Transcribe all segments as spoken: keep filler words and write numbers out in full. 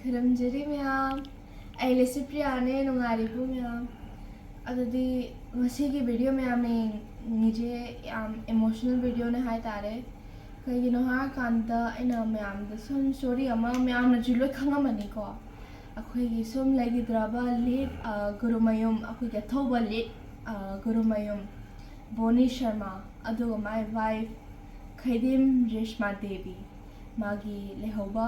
ꯈꯨꯔꯨꯝꯖꯔꯤ ꯃꯌꯥꯝ꯫ ꯑꯩ ꯂꯤꯁꯤꯄ꯭ꯔꯤꯌꯥꯅꯦ, ꯅꯨꯡꯉꯥꯏꯔꯤꯕꯣ ꯃꯌꯥꯝ? ꯑꯗꯨꯗꯤ ꯉꯁꯤꯒꯤ ꯚꯤꯗꯤꯑꯣ ꯃꯌꯥꯝꯅ ꯌꯦꯡꯉꯤꯁꯦ ꯌꯥꯝ ꯏꯃꯣꯁꯅꯦꯜ ꯚꯤꯗꯤꯑꯣꯅꯦ ꯍꯥꯏꯇꯥꯔꯦ꯫ ꯀꯩꯒꯤꯅꯣ ꯍꯥꯏꯔꯀꯥꯟꯗ ꯑꯩꯅ ꯃꯌꯥꯝꯗ ꯁꯨꯝ ꯁ꯭ꯇꯣꯔꯤ ꯑꯃ ꯃꯌꯥꯝꯅꯁꯨ ꯂꯣꯏ ꯈꯪꯉꯝꯃꯅꯤꯀꯣ, ꯑꯩꯈꯣꯏꯒꯤ ꯁꯨꯝ ꯂꯩꯈꯤꯗ꯭ꯔꯕ ꯂꯦꯠ ꯒꯨꯔꯨꯃꯌꯨꯝ, ꯑꯩꯈꯣꯏꯒꯤ ꯑꯊꯧꯕ ꯂꯦꯠ ꯒꯨꯔꯨꯃꯌꯨꯝ ꯕꯣꯅꯤ ꯁꯔꯃ, ꯑꯗꯨꯒ ꯃꯥꯏ ꯋꯥꯏꯐ ꯈꯩꯗꯦꯝ ꯔꯦꯁꯃꯥ ꯗꯦꯕꯤ, ꯃꯥꯒꯤ ꯂꯩꯍꯧꯕ,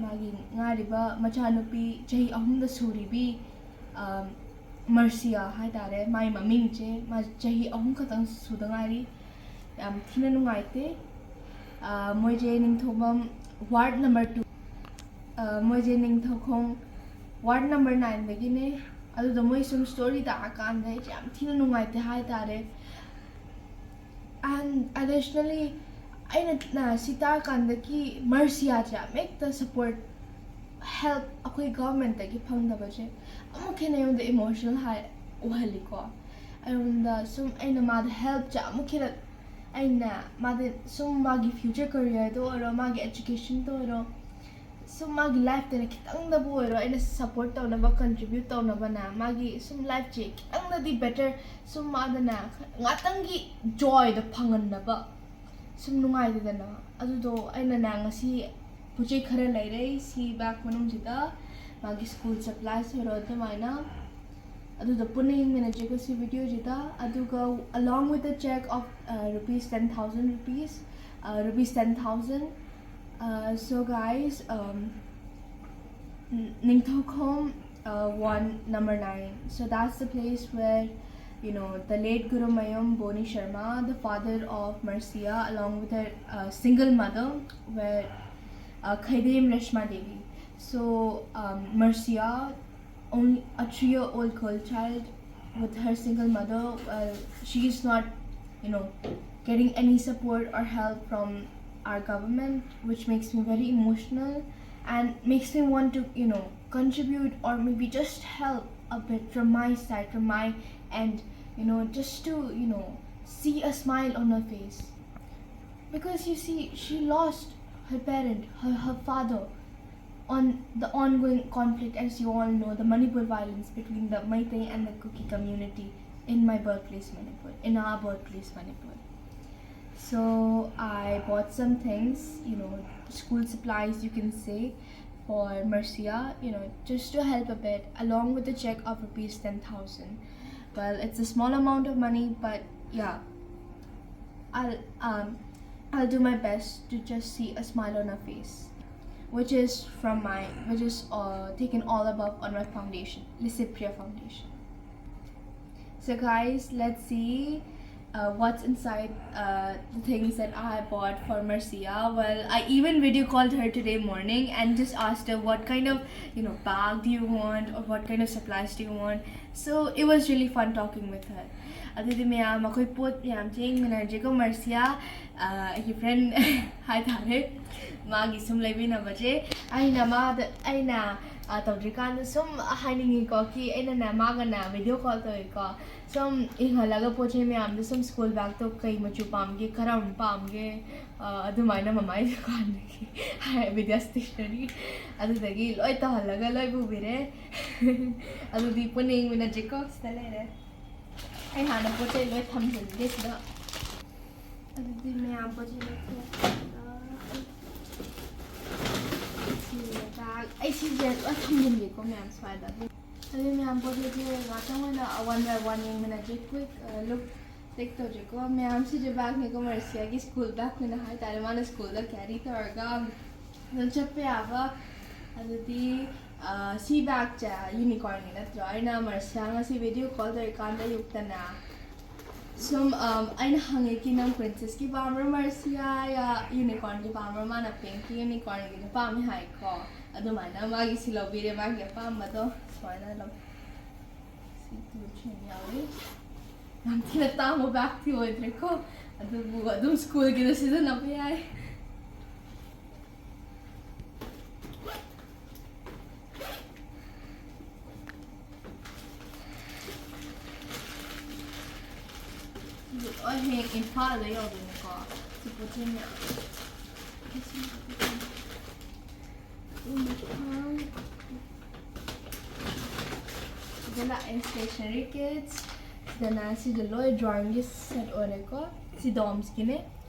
ꯃꯥꯒꯤ ꯉꯥꯏꯔꯤꯕ ꯃꯆꯥꯅꯨꯄꯤ ꯆꯍꯤ ꯑꯍꯨꯝꯗ ꯁꯨꯔꯤꯕꯤ, ꯑ, ꯃꯔꯁꯤꯌꯥ ꯍꯥꯏꯇꯥꯔꯦ, ꯃꯥꯏ ꯃꯃꯤꯡꯁꯦ, ꯃꯥ ꯆꯍꯤ ꯑꯍꯨꯝ ꯈꯛꯇꯪ ꯁꯨꯗ ꯉꯥꯏꯔꯤ꯫ ꯌꯥꯝ ꯊꯤꯅ ꯅꯨꯡꯉꯥꯏꯇꯦ꯫ ꯑ, ꯃꯣꯏꯁꯦ ꯅꯤꯡꯊꯧꯕꯝ ꯋꯥꯔꯗ ꯅꯝꯕꯔ ꯇꯨ, ꯑ, ꯃꯣꯏꯁꯦ ꯅꯤꯡꯊꯧꯈꯣꯡ ꯋꯥꯔꯗ ꯅꯝꯕꯔ ꯅꯥꯏꯟꯗꯒꯤꯅꯦ꯫ ꯑꯗꯨꯗ ꯃꯣꯏ ꯁꯨꯝ ꯁ꯭ꯇꯣꯔꯤ ꯇꯥꯛꯑꯀꯥꯟꯗ ꯑꯩꯁꯦ ꯌꯥꯝ ꯊꯤꯅ ꯅꯨꯡꯉꯥꯏꯇꯦ ꯍꯥꯏꯇꯥꯔꯦ꯫ And additionally, ꯑꯩꯅ, ꯑ, ꯁꯤ ꯇꯥꯛꯑꯀꯥꯟꯗꯒꯤ ꯃꯔꯁꯤꯌꯥꯁꯦ ꯑꯃ ꯍꯦꯛꯇ ꯁꯞꯄꯣꯔꯠ, ꯍꯦꯜꯞ ꯑꯩꯈꯣꯏ ꯒꯚꯔꯟꯃꯦꯟꯠꯇꯒꯤ ꯐꯪꯗꯕꯁꯦ ꯑꯃꯨꯛ ꯍꯦꯟꯅ ꯑꯩꯉꯣꯟꯗ ꯏꯃꯣꯁꯅꯦꯜ ꯍꯥꯏ, ꯑꯣꯏꯍꯜꯂꯤꯀꯣ꯫ ꯑꯩꯉꯣꯟꯗ ꯁꯨꯝ ꯑꯩꯅ ꯃꯥꯗ ꯍꯦꯜꯞꯁꯦ ꯑꯃꯨꯛ ꯍꯦꯟꯅ, ꯑꯩꯅ ꯃꯥꯗ ꯁꯨꯝ ꯃꯥꯒꯤ ꯐ꯭ꯌꯨꯆꯔ ꯀꯦꯔꯤꯌꯔꯗ ꯑꯣꯏꯔꯣ, ꯃꯥꯒꯤ ꯑꯦꯖꯨꯀꯦꯁꯟꯗ ꯑꯣꯏꯔꯣ, ꯁꯨꯝ ꯃꯥꯒꯤ ꯂꯥꯏꯐꯇꯅ ꯈꯤꯇꯪꯗꯕꯨ ꯑꯣꯏꯔꯣ ꯑꯩꯅ ꯁꯞꯄꯣꯔꯠ ꯇꯧꯅꯕ, ꯀꯟꯇ꯭ꯔꯤꯕ꯭ꯌꯨꯠ ꯇꯧꯅꯕꯅ ꯃꯥꯒꯤ ꯁꯨꯝ ꯂꯥꯏꯐꯁꯦ ꯈꯤꯇꯪꯗꯗꯤ ꯕꯦꯇꯔ, ꯁꯨꯝ ꯃꯥꯗꯅ ꯉꯥꯛꯇꯪꯒꯤ ꯖꯣꯏꯗꯣ ꯐꯪꯍꯟꯅꯕ, ꯁꯨꯝ ꯅꯨꯡꯉꯥꯏꯇꯦꯗꯅ꯫ ꯑꯗꯨꯗꯣ ꯑꯩꯅꯅꯦ ꯉꯁꯤ ꯄꯣꯠ ꯆꯩ ꯈꯔ ꯂꯩꯔꯦ ꯁꯤ ꯕꯦꯒ ꯃꯅꯨꯡꯁꯤꯗ, ꯃꯥꯒꯤ ꯁ꯭ꯀꯨꯜ ꯁꯄ꯭ꯂꯥꯏꯁ ꯑꯣꯏꯔꯣ ꯑꯗꯨꯃꯥꯏꯅ꯫ ꯑꯗꯨꯗꯣ ꯄꯨꯟꯅ ꯌꯦꯡꯃꯤꯟꯅꯁꯦꯀꯣ ꯁꯤ ꯚꯤꯗꯤꯑꯣꯁꯤꯗ꯫ ꯑꯗꯨꯒ along with the check of, uh, rupees ten thousand rupees, uh, rupees ten thousand. Uh, so guys, um, N-, Ningthoukhom, uh, one, number nine. So that's the place where, you know, the late Guru Mayum Boni Sharma, the father of Marcia, along with her, uh, single mother, were, uh, Khaidim Reshma Devi. So, um, Marcia, only a three-year-old girl child with her single mother, well, she is not, you know, getting any support or help from our government, which makes me very emotional and makes me want to, you know, contribute or maybe just help a bit from my side, from my end, you know, just to, you know, see a smile on her face. Because you see, she lost her parent, her, her father, On the ongoing conflict, as you all know, the Manipur violence between the Meitei and the Kuki community in my birthplace, Manipur, in our birthplace, Manipur. So I bought some things, you know, school supplies, you can say, for Marcia, you know, just to help a bit, along with a check of rupees ten thousand. Well, it's a small amount of money, but yeah, I'll um, I'll do my best to just see a smile on her face, which is from my which is uh, taken all above on my foundation, Lisipria foundation. So guys, let's see uh, what's inside uh, the things that I bought for Marcia. Well, I even video called her today morning and just asked her what kind of, you know, bag do you want or what kind of supplies do you want. So it was really fun talking with her. ꯑꯗꯨꯗꯤ ꯃꯌꯥꯝ ꯑꯩꯈꯣꯏ ꯄꯣꯠ ꯃꯌꯥꯝꯁꯦ ꯌꯦꯡꯃꯤꯟꯅꯔꯁꯦꯀꯣ꯫ Marcia, ꯑꯩꯒꯤ friend ꯍꯥꯏꯇꯥꯔꯦ, ꯃꯥꯒꯤ ꯁꯨꯝ ꯂꯩꯃꯤꯟꯅꯕꯁꯦ ꯑꯩꯅ ꯃꯥꯗ ꯑꯩꯅ ꯇꯧꯗ꯭ꯔꯤꯀꯥꯟꯗ ꯁꯨꯝ ꯍꯥꯏꯅꯤꯡꯉꯤꯀꯣ꯫ ꯀꯤ ꯑꯩꯅꯅꯦ ꯃꯥꯒꯅꯦ video call ꯇꯧꯋꯤꯀꯣ꯫ ꯁꯨꯝ ꯌꯦꯡꯍꯜꯂꯒ ꯄꯣꯠ ꯆꯩ ꯃꯌꯥꯝꯗꯣ ꯁꯨꯝ school bagꯇꯣ ꯀꯩ ꯃꯆꯨ ꯄꯥꯝꯒꯦ, ꯀꯔꯝꯕ ꯄꯥꯝꯒꯦ, ꯑꯗꯨꯃꯥꯏꯅ ꯃꯃꯥꯏ ꯗꯨꯀꯥꯟꯗꯒꯤ ꯍꯥꯏ, ꯕꯤꯗ꯭ꯌꯥ stationery ꯑꯗꯨꯗꯒꯤ ꯂꯣꯏ ꯇꯧꯍꯜꯂꯒ ꯂꯣꯏ ꯄꯨꯕꯤꯔꯦ꯫ ꯑꯗꯨꯗꯤ ꯄꯨꯟꯅ ꯌꯦꯡꯃꯤꯟꯅꯁꯤꯀꯣ꯫ ꯁꯤꯗ ꯂꯩꯔꯦ꯫ ꯑꯩ ꯍꯥꯟꯅ ꯄꯣꯠ ꯆꯩ ꯂꯣꯏ ꯊꯝꯖꯤꯟꯒꯦ ꯁꯤꯗ꯫ ꯑꯗꯨꯗꯤ ꯃꯌꯥꯝ ꯄꯣꯠ ꯆꯩ ꯂꯣꯏ ꯊꯣꯛꯑꯒ ꯁꯤꯗ ꯑꯩ ꯁꯤꯁꯦ ꯂꯣꯏ ꯊꯝꯖꯤꯟꯒꯦꯀꯣ ꯃꯌꯥꯝ ꯁ꯭ꯋꯥꯏꯗ꯫ ꯑꯗꯨꯗꯤ ꯃꯌꯥꯝ ꯄꯣꯠ ꯆꯩꯁꯦ ꯉꯥꯛꯇꯪ ꯑꯣꯏꯅ one by one ꯌꯦꯡꯃꯤꯟꯅꯁꯦ꯫ Quick look take ꯇꯧꯁꯦꯀꯣ꯫ ꯃꯌꯥꯝ ꯁꯤꯁꯦ bagꯅꯦꯀꯣ, Marciaꯒꯤ school bagꯅꯦꯅ ꯍꯥꯏꯇꯥꯔꯦ꯫ ꯃꯥꯅ schoolꯗ carry ꯇꯧꯔꯒ ꯑꯗꯨꯝ ꯆꯠꯄ ꯌꯥꯕ꯫ ꯑꯗꯨꯗꯤ ꯁꯤ bagꯁꯦ unicornꯒꯤ ꯅꯠꯇ꯭ꯔꯣ? ꯑꯩꯅ Marcia ꯉꯁꯤ video call ꯇꯧꯔꯤꯀꯥꯟꯗ ꯑꯌꯨꯛꯇꯅꯦ ꯁꯨꯝ ꯑꯩꯅ ꯍꯪꯉꯦ, "ꯀꯤ ꯅꯪ princessꯀꯤ ꯄꯥꯝꯕ꯭ꯔꯣ, Marcia, ꯌꯥ unicornꯒꯤ ꯄꯥꯝꯕ꯭ꯔꯣ?" ꯃꯥꯅ pinkꯀꯤ unicornꯒꯤꯗꯣ ꯄꯥꯝꯃꯦ ꯍꯥꯏꯀꯣ꯫ ꯑꯗꯨꯃꯥꯏꯅ ꯃꯥꯒꯤ ꯁꯤ ꯂꯧꯕꯤꯔꯦ, ꯃꯥꯒꯤ ꯑꯄꯥꯝꯕꯗꯣ ꯁꯨꯃꯥꯏꯅ ꯂꯧ꯫ ꯁꯤ ꯇꯨ ꯆꯦꯟ ꯌꯥꯎꯔꯤ꯫ ꯌꯥꯝ ꯊꯤꯅ ꯇꯥꯡꯕ bagꯇꯤ ꯑꯣꯏꯗ꯭ꯔꯦꯀꯣ, ꯑꯗꯨꯕꯨ ꯑꯗꯨꯝ schoolꯒꯤꯗ ꯁꯤꯖꯤꯟꯅꯕ ꯌꯥꯏ꯫ ꯑꯗꯨ ꯂꯣꯏ ꯍꯌꯦꯡ ꯏꯝꯐꯥꯜꯗ ꯌꯧꯗꯣꯏꯅꯤꯀꯣ꯫ ꯁꯤ ꯄꯣꯠ ꯆꯩ ꯃꯌꯥꯝ꯫ ꯁꯤꯗ ꯂꯥꯛꯑꯦ stationery kits꯫ ꯁꯤꯗꯅ ꯁꯤꯗ ꯂꯣꯏ drawingꯒꯤ set ꯑꯣꯏꯔꯦꯀꯣ꯫ ꯁꯤ ꯗꯣꯝꯁꯀꯤꯅꯦ꯫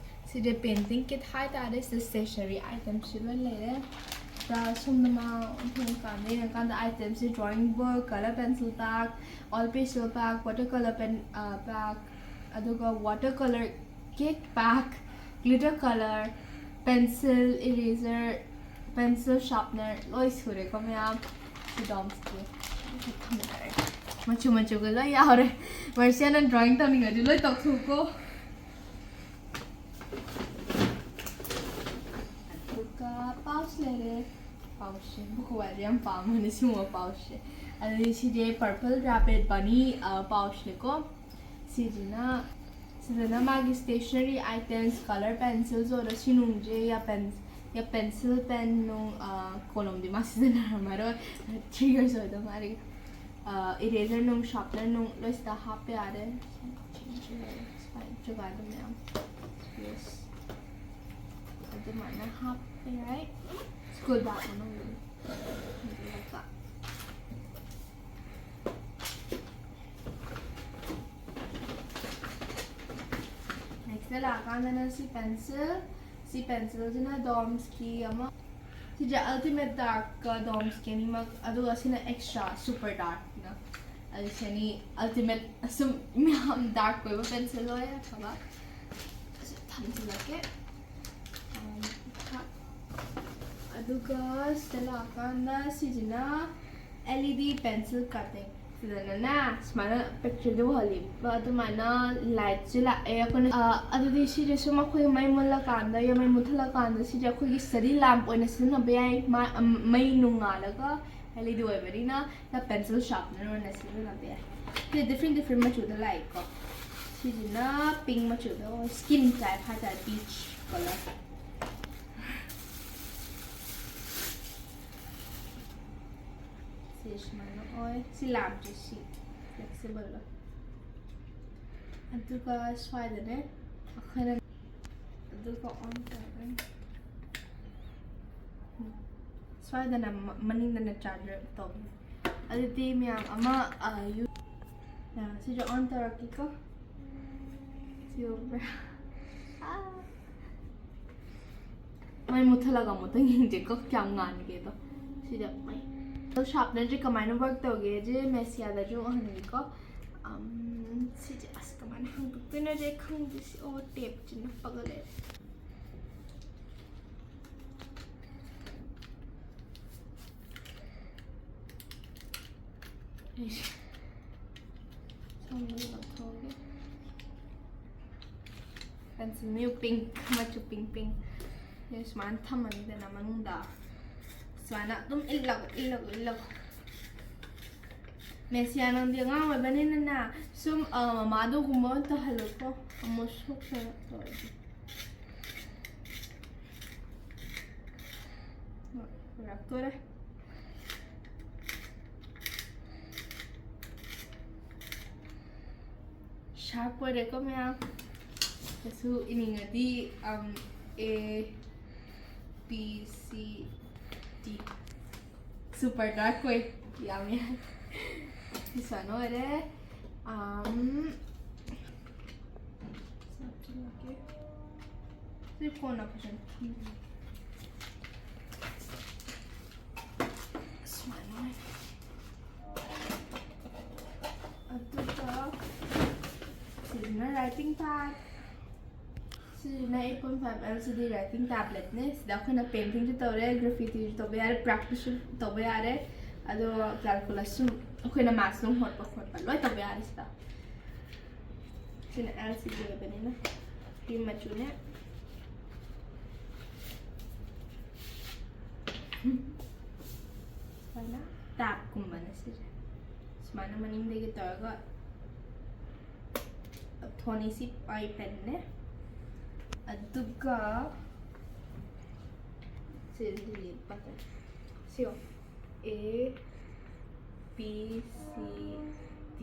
ꯁꯤꯗ painting kit ꯍꯥꯏꯇꯥꯔꯦ꯫ ꯁꯤꯗ stationery itemꯁꯤ ꯂꯣꯏ ꯂꯩꯔꯦ꯫ ꯁꯤꯗ ꯁꯣꯝꯗ ꯃꯥ ꯌꯦꯡꯉꯀꯥꯟꯗ, ꯌꯦꯡꯉꯀꯥꯟꯗ itemꯁꯤ drawing book, color pencil pack, all pencil pack, watercolor pen, ꯑ, pack, ꯑꯗꯨꯒ watercolor cake pack, glitter color, pencil, eraser, pencil sharpener, ꯂꯣꯏ ꯁꯨꯔꯦꯀꯣ ꯃꯌꯥꯝ꯫ ꯁꯤ ꯗꯣꯝꯁꯀꯤ ꯃꯆꯨ ꯃꯆꯨꯒ ꯂꯣꯏ ꯌꯥꯎꯔꯦ꯫ ꯃꯔꯁꯤꯌꯥꯅ drawing ꯇꯧꯅꯤꯡꯉꯗꯤ ꯂꯣꯏ ꯇꯧꯊꯣꯛꯀꯣ꯫ ꯑꯗꯨꯒ pouch ꯂꯩꯔꯦ꯫ Pouchꯁꯦ ꯕꯨꯀꯨꯋꯥꯗꯤ ꯌꯥꯝ ꯄꯥꯝꯕꯅꯦ ꯁꯤꯒꯨꯝꯕ pouchꯁꯦ꯫ ꯑꯗꯨꯗꯤ ꯁꯤꯁꯦ purple rabbit bunny, ꯑ, pouchꯅꯦꯀꯣ꯫ ꯁꯤꯁꯤꯅ, ꯁꯤꯗꯅ ꯃꯥꯒꯤ stationery items, color pencils ꯑꯣꯏꯔꯣ, ꯁꯤ ꯅꯨꯡꯁꯦ ꯌꯥ pen, ꯌꯥ pencil pen ꯅꯨꯡ, ꯑ, ꯀꯣꯂꯣꯝꯗꯤ ꯃꯥ ꯁꯤꯖꯤꯟꯅꯔꯝꯃꯔꯣꯏ, three years ꯑꯣꯏꯗꯧ ꯃꯥꯜꯂꯤ꯫ ꯑ, eraser ꯅꯨꯡ, sharpener ꯅꯨꯡ ꯂꯣꯏ ꯁꯤꯗ ꯍꯥꯞꯄ ꯌꯥꯔꯦ꯫ ꯁꯨꯃꯥꯏꯅ ꯖꯒꯥꯗ ꯃꯌꯥꯝ꯫ Yes꯫ ꯑꯗꯨꯃꯥꯏꯅ ꯍꯥꯞꯄ ꯌꯥꯏ꯫ School bag ꯃꯅꯨꯡꯗ꯫ ꯑꯗꯨꯒ next ꯂꯥꯛꯑꯀꯥꯟꯗꯅ ꯁꯤ pencil, ꯁꯤ pencilꯁꯤꯅ ꯗꯣꯝꯁꯀꯤ ꯑꯃ, ꯁꯤꯁꯦ ultimate darkꯀ ꯗꯣꯝꯁꯀꯤ ꯑꯅꯤꯃꯛ, ꯑꯗꯨꯒ ꯁꯤꯅ extra super darkꯅ꯫ ꯑꯗꯨ ꯁꯤ ꯑꯅꯤ ultimate ꯑꯁꯨꯝ ꯃꯌꯥꯝ dark ꯑꯣꯏꯕ pencil ꯑꯣꯏ ꯑꯐꯕ꯫ ꯑꯁꯤ ꯊꯝꯖꯤꯜꯂꯛꯀꯦ꯫ ꯑꯗꯨꯒ ꯁꯤꯗ ꯂꯥꯛꯑꯀꯥꯟꯗ ꯁꯤꯁꯤꯅ L E D pencil cutting꯫ ꯁꯤꯗꯅꯅꯦ ꯁꯨꯃꯥꯏꯅ pictureꯗ ꯎꯍꯜꯂꯤꯕ ꯑꯗꯨꯃꯥꯏꯅ lightꯁꯦ ꯂꯥꯛꯑꯦ꯫ ꯑꯩꯈꯣꯏꯅ, ꯑ, ꯑꯗꯨꯗꯤ ꯁꯤꯁꯦ ꯁꯨꯝ ꯑꯩꯈꯣꯏ ꯃꯩ ꯃꯨꯜꯂꯀꯥꯟꯗ, ꯌꯥ ꯃꯩ ꯃꯨꯠꯊꯠꯂꯀꯥꯟꯗ ꯁꯤꯁꯦ ꯑꯩꯈꯣꯏꯒꯤ study lamp ꯑꯣꯏꯅ ꯁꯤꯖꯤꯟꯅꯕ ꯌꯥꯏ꯫ ꯃꯥ, ꯑꯝ, ꯃꯩ ꯅꯨꯡꯉꯥꯜꯂꯒ L E D ꯑꯣꯏꯕꯅꯤꯅ꯫ ꯅ pencil sharpener ꯑꯣꯏꯅ ꯁꯤꯖꯤꯟꯅꯕ ꯌꯥꯏ꯫ ꯁꯤ different different ꯃꯆꯨꯗ ꯂꯥꯛꯑꯦꯀꯣ꯫ ꯁꯤꯁꯤꯅ pink ꯃꯆꯨꯗ ꯑꯣꯏ, skin type ꯍꯥꯏꯇꯥꯔꯦ, peach color꯫ ꯁꯤ ꯁꯨꯃꯥꯏꯅ ꯑꯣꯏ꯫ ꯁꯤ ꯂꯥꯝꯁꯦ ꯁꯤ flexible ꯑꯣꯏ꯫ ꯑꯗꯨꯒ ꯁ꯭ꯋꯥꯏꯗꯅꯦ ꯑꯩꯈꯣꯏꯅ ꯑꯗꯨꯒ on ꯇꯧꯔꯒ ꯁ꯭ꯋꯥꯏꯗꯅ ꯃ-, ꯃꯅꯤꯡꯗꯅ ꯆꯥꯔꯖꯔ ꯇꯧꯕꯅꯦ꯫ ꯑꯗꯨꯗꯤ ꯃꯌꯥꯝ ꯑꯃ, ꯑ, ꯌꯨ-, ꯑ, ꯁꯤꯁꯨ ꯑꯣꯟ ꯇꯧꯔꯛꯀꯦꯀꯣ꯫ ꯁꯤ ꯎꯕ꯭ꯔꯥ? ꯑꯥ꯫ ꯃꯩ ꯃꯨꯠꯊꯠꯂꯒ ꯑꯃꯨꯛꯇꯪ ꯌꯦꯡꯁꯦꯀꯣ, ꯀꯌꯥꯝ ꯉꯥꯟꯒꯦꯗꯣ꯫ ꯁꯤꯗ ꯃꯩ꯫ ꯑꯗꯣ ꯁꯥꯔꯞꯅꯔꯁꯦ ꯀꯃꯥꯏꯅ ꯋꯔꯛ ꯇꯧꯒꯦꯁꯦ ꯃꯦꯁꯤꯌꯥꯗꯁꯨ ꯎꯍꯟꯒꯦꯀꯣ꯫ ꯑꯝ, ꯁꯤꯁꯦ ꯑꯁ ꯀꯃꯥꯏꯅ ꯍꯥꯡꯗꯣꯛꯇꯣꯏꯅꯣꯁꯦ ꯈꯪꯗꯦ꯫ ꯁꯤ, ꯑꯣ, ꯇꯦꯞꯁꯦ ꯅꯞꯄꯒ ꯂꯩꯔꯦ꯫ ꯑꯩꯁꯦ ꯁꯣꯝꯗꯒꯤ ꯂꯧꯊꯣꯛꯑꯒꯦ꯫ ꯄꯦꯟꯁꯤꯜ ꯃꯤꯌꯨ ꯄꯤꯡ, ꯃꯆꯨ ꯄꯤꯡ ꯄꯤꯡ꯫ ꯑꯩ ꯁꯨꯃꯥꯏꯅ ꯊꯝꯃꯅꯤꯗꯅ ꯃꯅꯨꯡꯗ꯫ ꯁꯨꯃꯥꯏꯅ ꯑꯗꯨꯝ ꯏꯜꯂꯒ, ꯏꯜꯂꯒ, ꯏꯜꯂꯒ꯫ ꯃꯦꯁꯤꯌꯥ, ꯅꯪꯗꯤ ꯑꯉꯥꯡ ꯑꯣꯏꯕꯅꯤꯅꯅꯦ, ꯁꯨꯝ, ꯑ, ꯃꯃꯥꯗꯨꯒꯨꯝꯕ ꯑꯣꯏꯅ ꯇꯧꯍꯜꯂꯨꯀꯣ꯫ ꯑꯃꯨꯛ ꯁꯣꯛꯇꯅ ꯇꯧꯔꯗꯤ꯫ ꯂꯥꯛꯇꯣꯔꯦ꯫ ꯁꯥꯔꯞ ꯑꯣꯏꯔꯦꯀꯣ ꯃꯌꯥꯝ꯫ ꯀꯩꯁꯨ ꯏꯅꯤꯡꯉꯗꯤ, ꯑꯝ, A, B, C, D꯫ Super dark ꯑꯣꯏ꯫ ꯌꯥꯝ ꯌꯥꯏ꯫ ꯁꯤ ꯁꯨꯃꯥꯏꯅ ꯑꯣꯏꯔꯦ꯫ ꯑꯝ, ꯁꯤ ꯀꯣꯟꯅ ꯐꯖꯅ ꯊꯝꯖꯤꯜꯂꯒꯦ꯫ ꯁꯨꯃꯥꯏꯅ ꯑꯣꯏꯔꯦ꯫ ꯑꯗꯨꯒ ꯁꯤꯁꯤꯅ writing pad꯫ ꯁꯤꯁꯤꯅ eight point five L C D writing tablet ꯅꯦ꯫ ꯁꯤꯗ ꯑꯩꯈꯣꯏꯅ painting ꯁꯨ ꯇꯧꯔꯦ, graffiti ꯁꯨ ꯇꯧꯕ ꯌꯥꯔꯦ, practice ꯁꯨ ꯇꯧꯕ ꯌꯥꯔꯦ, ꯑꯗꯣ calculus ꯁꯨ ꯑꯩꯈꯣꯏꯅ maths ꯅꯨꯡ ꯍꯣꯠꯄ ꯈꯣꯠꯄ ꯂꯣꯏ ꯇꯧꯕ ꯌꯥꯔꯦ ꯁꯤꯗ꯫ ꯁꯤꯅ L C D ꯑꯣꯏꯕꯅꯤꯅ green ꯃꯆꯨꯅꯦ꯫ ꯁꯨꯃꯥꯏꯅ ꯇꯥꯞꯀꯨꯝꯕꯅꯦ ꯁꯤꯁꯦ꯫ ꯁꯨꯃꯥꯏꯅ ꯃꯅꯤꯡꯗꯒꯤ ꯇꯧꯔꯒ ꯊꯣꯅꯤꯁꯤ ꯑꯥꯏ ꯄꯦꯟꯅꯦ꯫ ꯑꯗꯨꯒ ꯁꯤꯗꯤ ꯄꯥꯛꯀꯅꯤ꯫ ꯁꯤꯌꯣ꯫ A, B, C, D,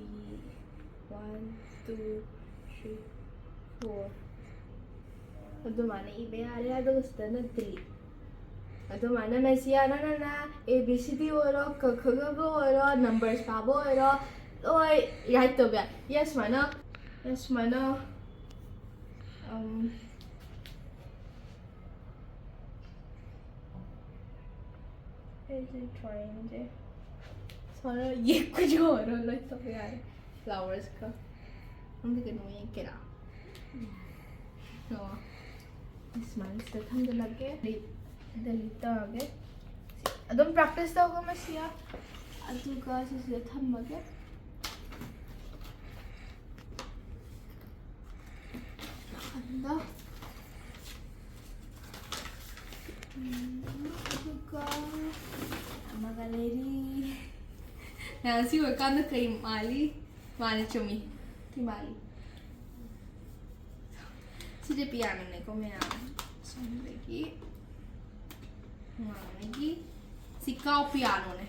one, two, three, four꯫ ꯑꯗꯨꯃꯥꯏꯅ ꯏꯕ ꯌꯥꯔꯦ꯫ ꯑꯗꯨꯒ ꯁꯤꯗꯅ delete꯫ ꯑꯗꯨꯃꯥꯏꯅ ꯅꯁꯤꯌꯥ ꯅꯪꯅ A B C D ꯑꯣꯏꯔꯣ, ꯀ ꯈ ꯒ ꯘ ꯑꯣꯏꯔꯣ, ꯅꯝꯕꯔꯁ ꯄꯥꯕ ꯑꯣꯏꯔꯣ, ꯂꯣꯏ ꯔꯥꯏꯠ ꯇꯧꯕ ꯌꯥꯏ꯫ ꯌꯦꯁ ꯁꯨꯃꯥꯏꯅ, ꯌꯦꯁ ꯁꯨꯃꯥꯏꯅ, ꯎꯝ, ꯑꯩꯁꯦ ꯗ꯭ꯔꯣꯌꯤꯡꯁꯦ ꯁꯨꯃꯥꯏꯅ ꯌꯦꯛꯄꯁꯨ ꯑꯣꯏꯔꯣ, ꯂꯣꯏ ꯇꯧꯕ ꯌꯥꯔꯦ꯫ ꯐ꯭ꯂꯥꯋꯔꯁꯀ꯫ ꯅꯪꯗꯤ ꯀꯩꯅꯣ ꯌꯦꯛꯀꯦꯔꯥ? ꯑꯣ꯫ ꯁꯨꯃꯥꯏꯅ ꯁꯤꯗ ꯊꯝꯖꯤꯜꯂꯒꯦ꯫ ꯗꯤꯂꯤꯠ ꯇꯧꯔꯒꯦ꯫ ꯑꯗꯨꯝ ꯄ꯭ꯔꯦꯛꯇꯤꯁ ꯇꯧꯒ ꯃꯁꯤꯌꯥ꯫ ꯑꯗꯨꯒ ꯁꯤꯁꯤꯗ ꯊꯝꯃꯒꯦ꯫ ꯑꯗꯨꯒ, ꯎꯝ, ꯑꯗꯨꯒ ꯑꯃꯒ ꯂꯩꯔꯤ꯫ ꯃꯌꯥꯝ ꯁꯤ ꯑꯣꯏꯔꯀꯥꯟꯗ ꯀꯩ ꯃꯥꯜꯂꯤ? ꯃꯥꯅꯤ, ꯆꯨꯝꯃꯤ꯫ ꯁꯤ ꯃꯥꯜꯂꯤ꯫ ꯁꯤꯁꯦ ꯄꯤꯌꯥꯅꯣꯅꯦꯀꯣ, ꯃꯌꯥꯝ꯫ ꯁꯣꯝꯗꯒꯤ ꯉꯥꯡꯅꯒꯤ꯫ ꯁꯤ ꯀꯥꯎ ꯄꯤꯌꯥꯅꯣꯅꯦ꯫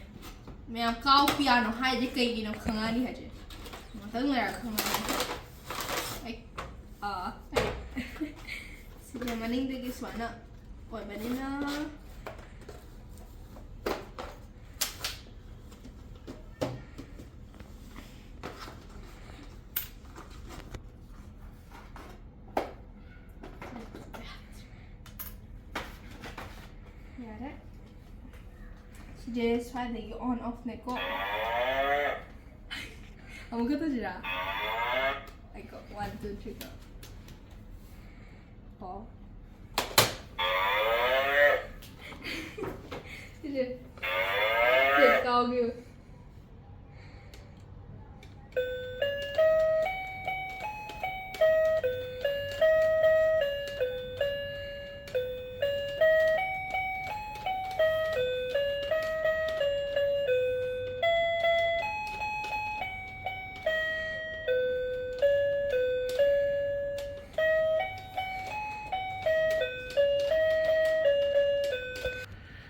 ꯃꯌꯥꯝ, ꯀꯥꯎ ꯄꯤꯌꯥꯅꯣ ꯍꯥꯏꯁꯦ ꯀꯩꯒꯤꯅꯣ ꯈꯪꯉꯛꯑꯅꯤ ꯍꯧꯖꯤꯛ꯫ ꯉꯥꯛꯇꯪ ꯂꯩꯔꯒ ꯈꯪꯉꯛꯑꯅꯤ꯫ ꯑꯩ, ꯑꯥ, ꯑꯩ꯫ ꯁꯤꯁꯦ ꯃꯅꯤꯡꯗꯒꯤ ꯁꯨꯃꯥꯏꯅ ꯑꯣꯏꯕꯅꯤꯅ꯫ ꯌꯥꯔꯦ꯫ ꯁꯤꯁꯦ ꯁ꯭ꯋꯥꯏꯗꯒꯤ on off ꯅꯦꯀꯣ꯫ ꯑꯃꯨꯛꯀ ꯇꯧꯁꯤꯔꯥ? ꯑꯩꯀꯣ, one, two, three, go꯫ ꯑꯣ꯫ ꯁꯤꯁꯦ꯫ ꯁꯤ ꯀꯥꯎꯈꯤꯕ꯫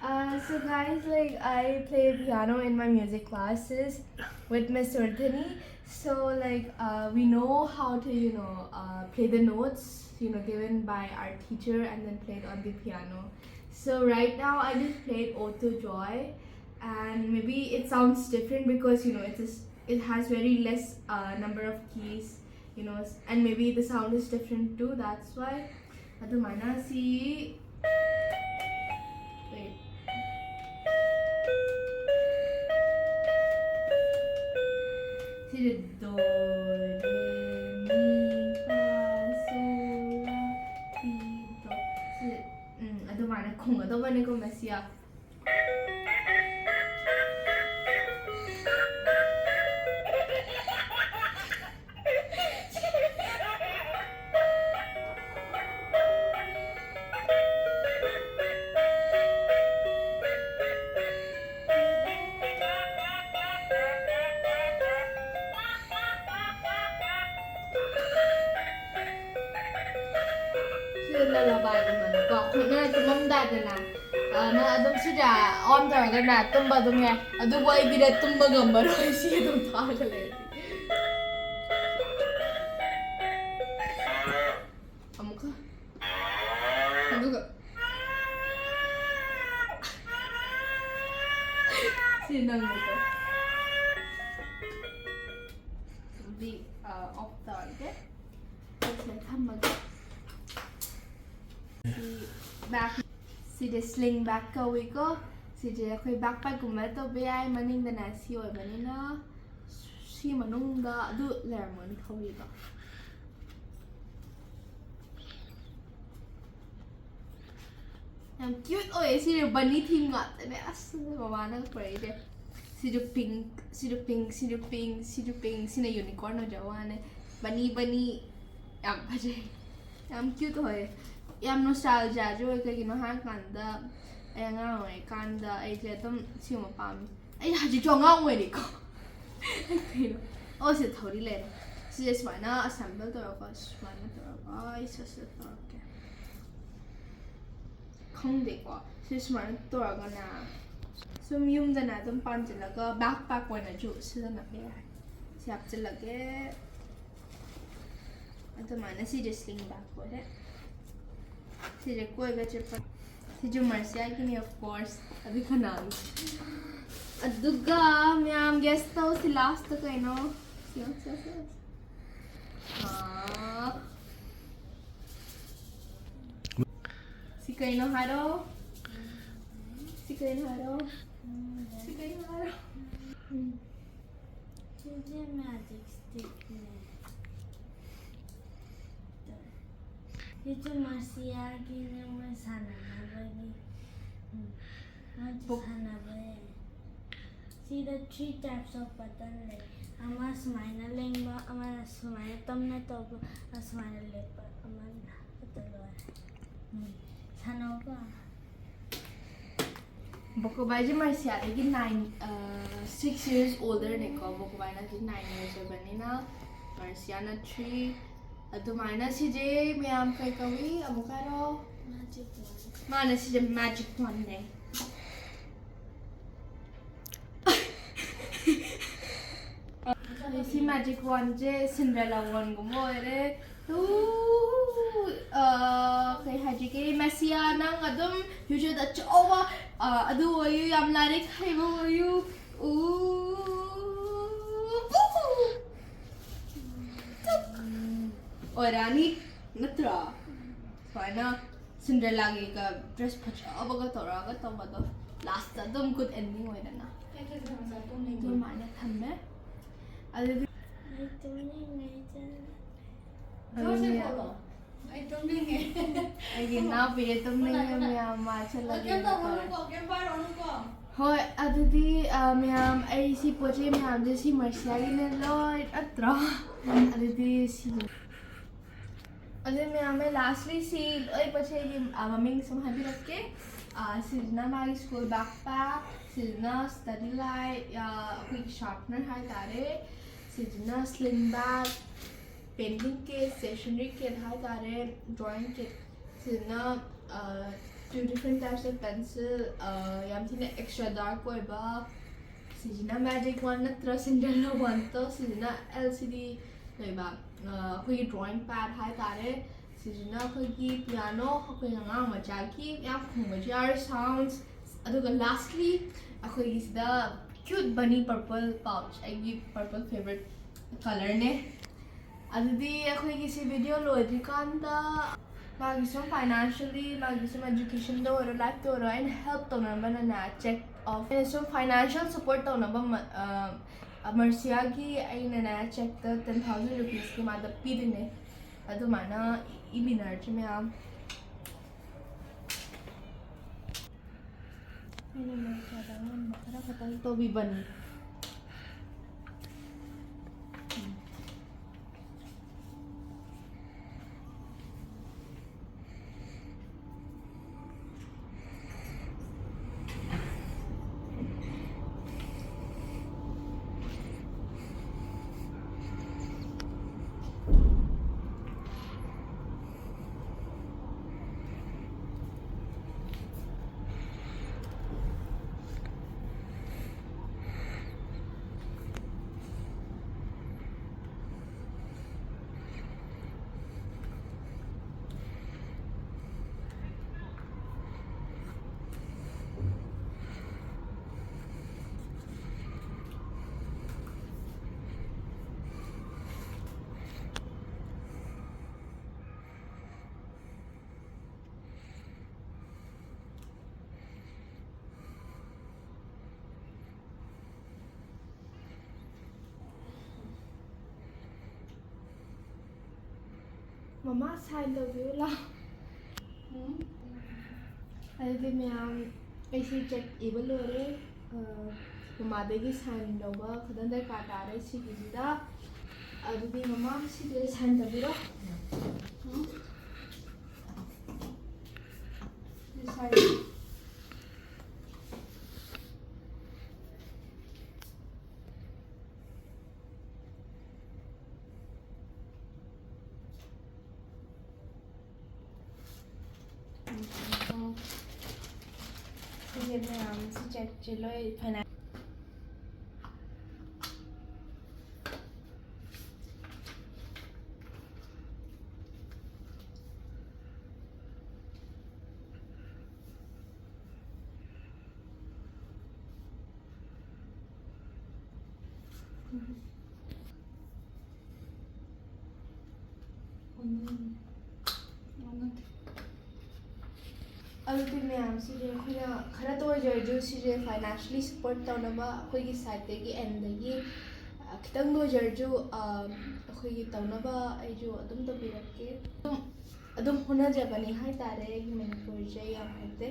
Uh, so guys, like, I play piano in my music classes with Miss Urdhani. So like, uh, we know how to, you know, uh, play the notes, you know, given by our teacher and then play it on the piano. So right now I just played Ode to Joy, and maybe it sounds different because, you know, it is, it has very less uh, number of keys, you know, s- and maybe the sound is different too. That's why. ꯑꯗꯨꯃꯥꯏꯅ ꯁꯤ, wait. ꯁꯤꯁꯦ do, re, mi, fa, sol, la, ti, do. ꯁꯤ, ꯎꯝ, ꯑꯗꯨꯃꯥꯏꯅ ꯈꯣꯡꯒꯗꯧꯕꯅꯤꯀꯣ ꯃꯁꯤ꯫ ꯁꯤꯗ lullabyꯒꯨꯝꯕꯅꯤꯀꯣ꯫ ꯑꯩꯈꯣꯏꯅ ꯇꯨꯝꯃꯝꯗꯥꯏꯗꯅꯦ, ꯑ, ꯅꯪ ꯑꯗꯨꯝ ꯁꯤꯗ on ꯇꯧꯔꯒꯅꯦ ꯇꯨꯝꯕ ꯑꯗꯨꯝ ꯌꯥꯏ꯫ ꯑꯗꯨꯕꯨ ꯑꯩꯗꯤꯅꯦ ꯇꯨꯝꯕ ꯉꯝꯃꯔꯣꯏ ꯁꯤ ꯑꯗꯨꯝ ꯊꯥꯔꯒ ꯂꯩꯔꯗꯤ꯫ ꯑꯃꯨꯛꯀ꯫ ꯑꯗꯨꯒ ꯁꯤ ꯅꯪꯒꯤꯗꯣ꯫ ꯑꯗꯨꯗꯤ, ꯑ, off ꯇꯧꯔꯒꯦ꯫ ꯑꯩ ꯁꯤꯗ ꯊꯝꯃꯒꯦ꯫ ꯁꯤ back, ꯁꯤꯗꯤ sling bag ꯀꯧꯏꯀꯣ꯫ ꯁꯤꯁꯦ ꯑꯩꯈꯣꯏ backpackꯀꯨꯝꯕ ꯇꯧꯕ ꯌꯥꯏ꯫ ꯃꯅꯤꯡꯗꯅ ꯁꯤ ꯑꯣꯏꯕꯅꯤꯅ ꯁꯤ ꯃꯅꯨꯡꯗ ꯑꯗꯨ ꯂꯩꯔꯝꯃꯅꯤ ꯊꯧꯔꯤꯗꯣ꯫ ꯌꯥꯝ cute ꯑꯣꯏꯌꯦ꯫ ꯁꯤꯁꯦ bunny theme ꯉꯥꯛꯇꯅꯦ꯫ ꯑꯁ, ꯃꯃꯥꯅ ꯄꯨꯔꯛꯏꯁꯦ꯫ ꯁꯤꯁꯨ pink, ꯁꯤꯁꯨ pink, ꯁꯤꯁꯨ pink, ꯁꯤꯁꯨ pink꯫ ꯁꯤꯅ unicorn ꯑꯣꯏꯖꯕ ꯋꯥꯅꯦ꯫ Bunny, bunny꯫ ꯌꯥꯝ ꯐꯖꯩ꯫ ꯌꯥꯝ cute ꯑꯣꯏꯌꯦ꯫ ꯌꯥꯝ nostalgiaꯁꯨ ꯑꯣꯏ꯫ ꯀꯩꯒꯤꯅꯣ ꯍꯥꯏꯔꯀꯥꯟꯗ ꯑꯩ ꯑꯉꯥꯡ ꯑꯣꯏꯔꯤꯀꯥꯟꯗ ꯑꯩꯁꯦ ꯑꯗꯨꯝ ꯁꯤꯒꯨꯝꯕ ꯄꯥꯝꯃꯤ꯫ ꯑꯩ ꯍꯧꯖꯤꯛꯁꯨ ꯑꯉꯥꯡ ꯑꯣꯏꯔꯤꯀꯣ꯫ ꯀꯩꯅꯣ? ꯑꯣ, ꯁꯤꯗ ꯊꯧꯔꯤ ꯂꯩꯔꯦ꯫ ꯁꯤꯁꯦ ꯁꯨꯃꯥꯏꯅ assemble ꯇꯧꯔꯒ, ꯁꯨꯃꯥꯏꯅ ꯇꯧꯔꯒ ꯑꯩ ꯁꯠ ꯁꯠ ꯇꯧꯔꯛꯀꯦ꯫ ꯈꯪꯗꯦꯀꯣ꯫ ꯁꯤ ꯁꯨꯃꯥꯏꯅ ꯇꯧꯔꯒꯅꯦ, ꯁꯨꯝ ꯌꯨꯝꯗꯅꯦ ꯑꯗꯨꯝ ꯄꯥꯟꯁꯤꯜꯂꯒ backpack ꯑꯣꯏꯅꯁꯨ ꯁꯤꯖꯤꯟꯅꯕ ꯌꯥꯏ꯫ ꯁꯤ ꯍꯥꯞꯆꯤꯜꯂꯒꯦ꯫ ꯑꯗꯨꯃꯥꯏꯅ ꯁꯤꯁꯦ sling bag ꯑꯣꯏꯔꯦ꯫ ꯁꯤꯁꯦ ꯀꯣꯏꯕ ꯆꯠꯄ꯫ ꯁꯤꯁꯨ ꯃꯔꯁꯤꯌꯥꯒꯤꯅꯤ, of course. ꯑꯗꯨ ꯀꯅꯥꯒꯤ? ꯑꯗꯨꯒ ꯃꯌꯥꯝ guess ꯇꯧꯁꯤ, last ꯀꯩꯅꯣ? ꯁꯤ, ꯁꯤ, ꯁꯤ, ꯁꯤ꯫ ꯑꯥ꯫ ꯁꯤ ꯀꯩꯅꯣ ꯍꯥꯏꯔꯣ? ꯁꯤ ꯀꯩꯅꯣ ꯍꯥꯏꯔꯣ? ꯁꯤ ꯀꯩꯅꯣ ꯍꯥꯏꯔꯣ? ꯁꯤꯁꯦ magic stickꯅꯦ꯫ ꯁꯤꯁꯨ ꯃꯔꯁꯤꯌꯥꯒꯤꯅꯦ, ꯃꯣꯏ ꯁꯥꯟꯅꯅꯕꯒꯤ꯫ ꯎꯝ, ꯃꯣꯏꯁꯨ ꯕꯨꯛ ꯁꯥꯟꯅꯕ ꯌꯥꯏ꯫ ꯁꯤꯗ three types of button ꯂꯩ꯫ ꯑꯃ ꯁꯨꯃꯥꯏꯅ ꯂꯦꯡꯕ, ꯑꯃꯅ ꯁꯨꯃꯥꯏꯅ ꯇꯝꯅ ꯇꯧꯕ, ꯑꯃ ꯁꯨꯃꯥꯏꯅ ꯂꯦꯞꯄ, ꯑꯃꯅ ꯑꯗꯨ ꯂꯣꯏꯔꯦ꯫ ꯎꯝ, ꯁꯥꯟꯅꯧꯀꯣ꯫ ꯕꯣꯀꯣꯕꯥꯏꯁꯦ ꯃꯔꯁꯤꯌꯥꯗꯒꯤ nine, ꯑ, six years olderꯅꯦꯀꯣ꯫ ꯕꯣꯀꯣꯕꯥꯏꯅ ꯍꯧꯖꯤꯛ nine years ꯑꯣꯏꯕꯅꯤꯅ, ꯃꯔꯁꯤꯌꯥꯅ three꯫ ꯑꯗꯨꯃꯥꯏꯅ ꯁꯤꯁꯦ ꯃꯌꯥꯝ ꯀꯩ ꯀꯧꯏ? ꯑꯃꯨꯛ ꯍꯥꯏꯔꯣ꯫ Magic wand꯫ ꯃꯥꯅ ꯁꯤꯁꯦ magic wandꯅꯦ꯫ ꯑꯗꯩ ꯁꯤ magic wandꯁꯦ Cinderella wandꯒꯨꯝꯕ ꯑꯣꯏꯔꯦ꯫ ꯎ, ꯑ, ꯀꯩ ꯍꯥꯏꯁꯤꯒꯦ, ꯃꯔꯁꯤꯌꯥ, ꯅꯪ ꯑꯗꯨꯝ futureꯗ ꯑꯆꯧꯕ, ꯑ, ꯑꯗꯨ ꯑꯣꯏꯌꯨ, ꯌꯥꯝ ꯂꯥꯏꯔꯤꯛ ꯍꯩꯕ ꯑꯣꯏꯌꯨ꯫ ꯎ, ꯎ, ꯎ꯫ ꯑꯣꯏꯔꯛꯑꯅꯤ, ꯅꯠꯇ꯭ꯔꯣ? ꯁꯨꯃꯥꯏꯅ Cinderellaꯒꯤꯒ dress ꯐꯖꯕꯒ ꯇꯧꯔꯛꯑꯒ ꯇꯧꯕꯗꯣ, lastꯇ ꯑꯗꯨꯝ good ending ꯑꯣꯏꯗꯅ꯫ ꯑꯗꯨꯃꯥꯏꯅ ꯊꯝꯃꯦ꯫ ꯑꯗꯨꯗꯤ ꯑꯩ ꯇꯨꯝꯅꯤꯡꯉꯦ, ꯏꯆꯟ꯫ ꯑꯗꯨꯅꯦ꯫ ꯑꯩ ꯇꯨꯝꯅꯤꯡꯉꯦ꯫ ꯑꯩꯒꯤ ꯏꯅꯥꯎꯄꯤꯁꯦ ꯇꯨꯝꯅꯤꯡꯉꯦ, ꯃꯌꯥꯝ ꯃꯥ ꯆꯠꯂꯒꯦ ꯀꯩꯝ ꯇꯧꯔꯦ꯫ ꯇꯧꯔꯨꯅꯨꯀꯣ, ꯀꯩꯝ ꯄꯥꯏꯔꯨꯔꯅꯨꯀꯣ꯫ ꯍꯣꯏ, ꯑꯗꯨꯗꯤ, ꯑ, ꯃꯌꯥꯝ, ꯑꯩ ꯁꯤ ꯄꯣꯠ ꯆꯩ ꯃꯌꯥꯝꯁꯦ ꯁꯤ ꯃꯔꯁꯤꯌꯥꯒꯤꯅꯦ ꯂꯣꯏ ꯅꯠꯇ꯭ꯔꯣ? ꯑꯗꯨꯗꯤ ꯁꯤ ꯑꯗꯨ ꯃꯌꯥꯝ ꯑꯃ, lastly ꯁꯤ ꯂꯣꯏ ꯄꯣꯠ ꯆꯩꯒꯤ, ꯑ, ꯃꯃꯤꯡ ꯁꯨꯝ ꯍꯥꯏꯕꯤꯔꯛꯀꯦ꯫ ꯑ, ꯁꯤꯁꯤꯅ ꯃꯥꯒꯤ school backpack, ꯁꯤꯁꯤꯅ study light, ꯑ, ꯑꯩꯈꯣꯏꯒꯤ sharpener ꯍꯥꯏꯇꯥꯔꯦ, ꯁꯤꯁꯤꯅ sling bag, painting kit, stationery kit ꯍꯥꯏꯇꯥꯔꯦ, drawing kit, ꯁꯤꯁꯤꯅ, ꯑ, two different types of pencil, ꯑ, ꯌꯥꯝ ꯊꯤꯅ extra dark ꯑꯣꯏꯕ, ꯁꯤꯁꯤꯅ magic wand ꯅꯠꯇ꯭ꯔ Cinderella wandꯇꯣ, ꯁꯤꯁꯤꯅ L C D ꯂꯩꯕ, ꯑ, ꯑꯩꯈꯣꯏꯒꯤ drawing pad ꯍꯥꯏꯇꯥꯔꯦ꯫ ꯁꯤꯁꯤꯅ ꯑꯩꯈꯣꯏꯒꯤ ꯄꯤꯌꯥꯅꯣ, ꯑꯩꯈꯣꯏ ꯑꯉꯥꯡ ꯃꯆꯥꯒꯤ ꯌꯥꯝ ꯈꯣꯡꯕꯁꯨ ꯌꯥꯎꯔꯦ, sounds꯫ ꯑꯗꯨꯒ lastly ꯑꯩꯈꯣꯏꯒꯤꯁꯤꯗ cute bunny purple pouch, ꯑꯩꯒꯤ purple favorite colorꯅꯦ꯫ ꯑꯗꯨꯗꯤ ꯑꯩꯈꯣꯏꯒꯤ ꯁꯤ video ꯂꯣꯏꯗ꯭ꯔꯤꯀꯥꯟꯗ ꯃꯥꯒꯤ ꯁꯨꯝ financially, ꯃꯥꯒꯤ ꯁꯨꯝ educationꯗ ꯑꯣꯏꯔꯣ, lifeꯇ ꯑꯣꯏꯔꯣ, ꯑꯩꯅ help ꯇꯧꯅꯕꯅꯅꯦ, check of ꯑꯩꯅ ꯁꯨꯝ financial support ꯇꯧꯅꯕ ꯃ-, ꯑ, ꯃꯔꯁꯤꯌꯥꯒꯤ ꯑꯩꯅꯅꯦ checkꯇ ten thousand rupeesꯀꯤ ꯃꯥꯗ ꯄꯤꯗꯣꯏꯅꯦ꯫ ꯑꯗꯨꯃꯥꯏꯅ ꯏꯃꯤꯟꯅꯔꯁꯤ ꯃꯌꯥꯝ꯫ ꯑꯩꯅ ꯃꯔꯁꯤꯌꯥꯗ ꯑꯉꯝꯕ ꯈꯔ ꯈꯛꯇꯪ ꯇꯧꯕꯤꯕꯅꯤ꯫ ꯃꯃꯥ sign ꯇꯧꯕꯤꯌꯨ ꯂꯥꯎ꯫ ꯎꯝ꯫ ꯑꯗꯨꯗꯤ ꯃꯌꯥꯝ, ꯑꯩꯁꯤ check ꯏꯕ ꯂꯣꯏꯔꯦ꯫ ꯑ, ꯃꯃꯥꯗꯒꯤ sign ꯂꯧꯕ ꯈꯛꯇꯪ ꯗꯔꯀꯥꯔ ꯇꯥꯔꯦ ꯁꯤꯒꯤꯁꯤꯗ꯫ ꯑꯗꯨꯗꯤ ꯃꯃꯥ, ꯁꯤꯗ sign ꯇꯧꯕꯤꯔꯣ꯫ ꯎꯝ꯫ ꯁꯤ sign꯫ ꯁꯤꯁꯦ ꯃꯌꯥꯝ, ꯁꯤ checkꯁꯦ ꯂꯣꯏ ꯐꯅ-, ꯑꯗꯨꯗꯤ ꯃꯌꯥꯝꯁꯤꯗꯤ ꯑꯩꯈꯣꯏꯅ ꯈꯔꯇ ꯑꯣꯏꯖꯔꯁꯨ ꯁꯤꯁꯦ ꯐꯥꯏꯅꯥꯟꯁꯤꯌꯦꯜꯂꯤ ꯁꯄꯣꯔꯠ ꯇꯧꯅꯕ ꯑꯩꯈꯣꯏꯒꯤ ꯁꯥꯏꯠꯇꯒꯤ ꯑꯦꯟꯗꯒꯤ ꯈꯤꯇꯪꯗ ꯑꯣꯏꯖꯔꯁꯨ ꯑꯩꯈꯣꯏꯒꯤ ꯇꯧꯅꯕ ꯑꯩꯁꯨ ꯑꯗꯨꯝ ꯇꯧꯕꯤꯔꯛꯀꯦ꯫ ꯑꯗꯨꯝ ꯑꯗꯨꯝ ꯍꯣꯠꯅꯖꯕꯅꯤ ꯍꯥꯏꯇꯥꯔꯦ꯫ ꯑꯩꯒꯤ ꯃꯅꯤꯄꯨꯔꯤꯁꯦ ꯌꯥꯝ ꯍꯩꯇꯦ꯫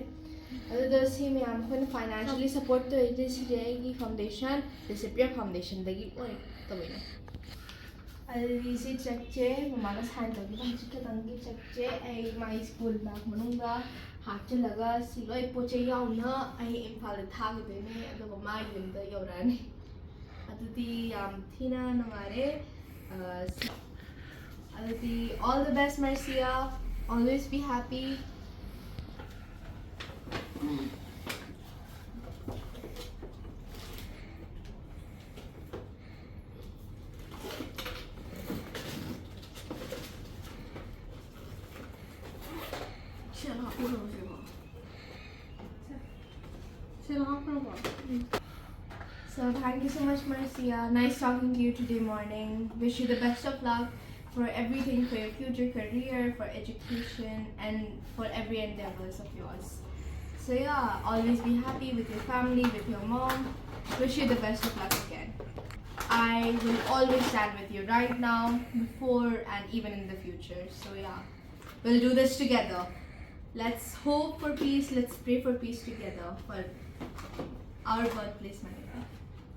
ꯑꯗꯨꯗ ꯁꯤ ꯃꯌꯥꯝ ꯑꯩꯈꯣꯏꯅ ꯐꯥꯏꯅꯥꯟꯁꯤꯌꯦꯜꯂꯤ ꯁꯄꯣꯔꯠ ꯇꯧꯔꯤꯁꯦ ꯁꯤꯁꯦ ꯑꯩꯒꯤ ꯐꯥꯎꯟꯗꯦꯁꯟ, ꯗꯤꯁꯤꯄ꯭ꯂꯤꯌꯥ ꯐꯥꯎꯟꯗꯦꯁꯟꯗꯒꯤ ꯑꯣꯏ ꯇꯧꯕꯤꯅꯦ꯫ ꯑꯗꯨꯗꯤ ꯁꯤ ꯆꯦꯛꯁꯦ ꯃꯃꯥꯅ ꯁꯥꯏꯟ ꯇꯧꯈꯤꯕ ꯍꯧꯖꯤꯛ ꯈꯛꯇꯪꯒꯤ ꯆꯦꯛꯁꯦ ꯑꯩ ꯃꯥꯒꯤ ꯁ꯭ꯀꯨꯜ ꯕꯦꯒ ꯃꯅꯨꯡꯗ ꯍꯥꯞꯆꯤꯜꯂꯒ ꯁꯤ ꯂꯣꯏ ꯄꯣꯠ ꯆꯩ ꯌꯥꯎꯅ ꯑꯩ ꯏꯝꯐꯥꯜꯗ ꯊꯥꯈꯤꯗꯣꯏꯅꯦ, ꯑꯗꯨꯒ ꯃꯥꯒꯤ ꯌꯨꯝꯗ ꯌꯧꯔꯛꯑꯅꯤ꯫ ꯑꯗꯨꯗꯤ ꯌꯥꯝ ꯊꯤꯅ ꯅꯨꯡꯉꯥꯏꯔꯦ꯫ ꯑ, ꯁꯤ-, ꯑꯗꯨꯗꯤ all the best, Marcia. Always be happy. ꯁꯦꯜ ꯍꯥꯞꯄꯨꯔꯣ ꯁꯤꯕꯣ? ꯁꯦꯜ ꯍꯥꯞꯈ꯭ꯔꯕꯣ? So thank you so much, Marcia. Nice talking to you today morning. Wish you the best of luck for everything, for your future career, for education, and for every endeavors of yours. So yeah, always be happy with your family, with your mom. Wish you the best of luck again. I will always stand with you right now, before, and even in the future. So yeah, we'll do this together. Let's hope for peace, let's pray for peace together for our birthplace, Manipur.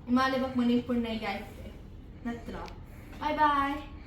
ꯏꯃꯥ ꯂꯩꯕꯥꯛ ꯃꯅꯤꯄꯨꯔꯅ ꯌꯥꯏꯐꯔꯦ, ꯅꯠꯇ꯭ꯔꯥ? Bye bye.